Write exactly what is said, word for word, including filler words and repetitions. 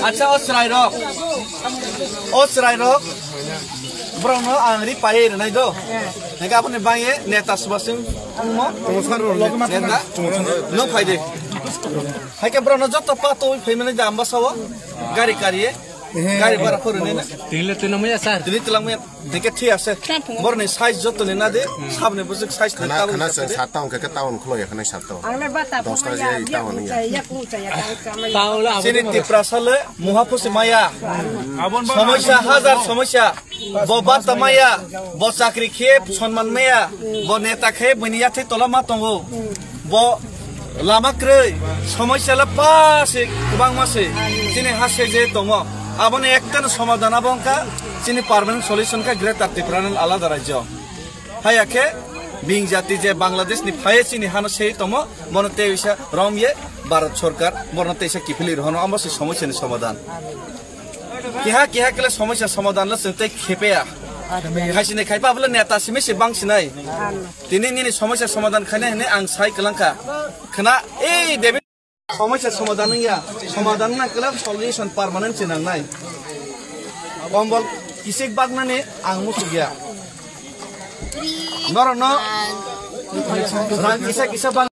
Acha, o chwrairok, o chwrairok, borokno ang ri paiwi rwnai do. Hingke aboni bagwi neta Subhas Singh wngmo neta no phaidi. Haike borokno joto patwi phaimani da ambasao gari kariye, gari bara khorwi nai na. Tingle twi nangmaya, sir. Tini twlangmaya. Hingke thik ase. Borni size joto ni nadi, sabni bwswk size ni Khana, tabuk khana se se de. Sat town khe, khe town khwlai ya khana sat town. Ang le bata Dosta phone je ya, i town ya, ya. Ya kucha ya, ya kucha. Town la Chini aboni Tiprasa le muha phusi maya. Somosya, hajar somosya. Bo bata maya, bo chakri khe sonman maya, bo neta khe bini yathai tola ma tongo. Bo lama kwrwi, somosya le pa se, kwbangma se. Chini ha se je tongo. Aboni ekta no somadhan abo wngkha, chini permanent solution kha Greater Tipraland alada rajyo. Haya khe bini jati je Bangladesh ni phaiye chini hano sei tongo, bono tei bisa romye Bharat Sarkar, bono teisa kiphilwi rohono, amo se somosya ni somadhan. Kiha kiha kele somosya somadhan le chwng tei khepeya. Khaisini khaipa bole neta simi se bangsinai. Tini nini somosya somadhan khainai hwnwi ang sai kwlangkha. Khna, ei David, somosya somadhan wngya. Somadhan wngna kele solution permanent se nangnai. Kombol kisik baknani ang musukya. Norokno rang kisa kisa bang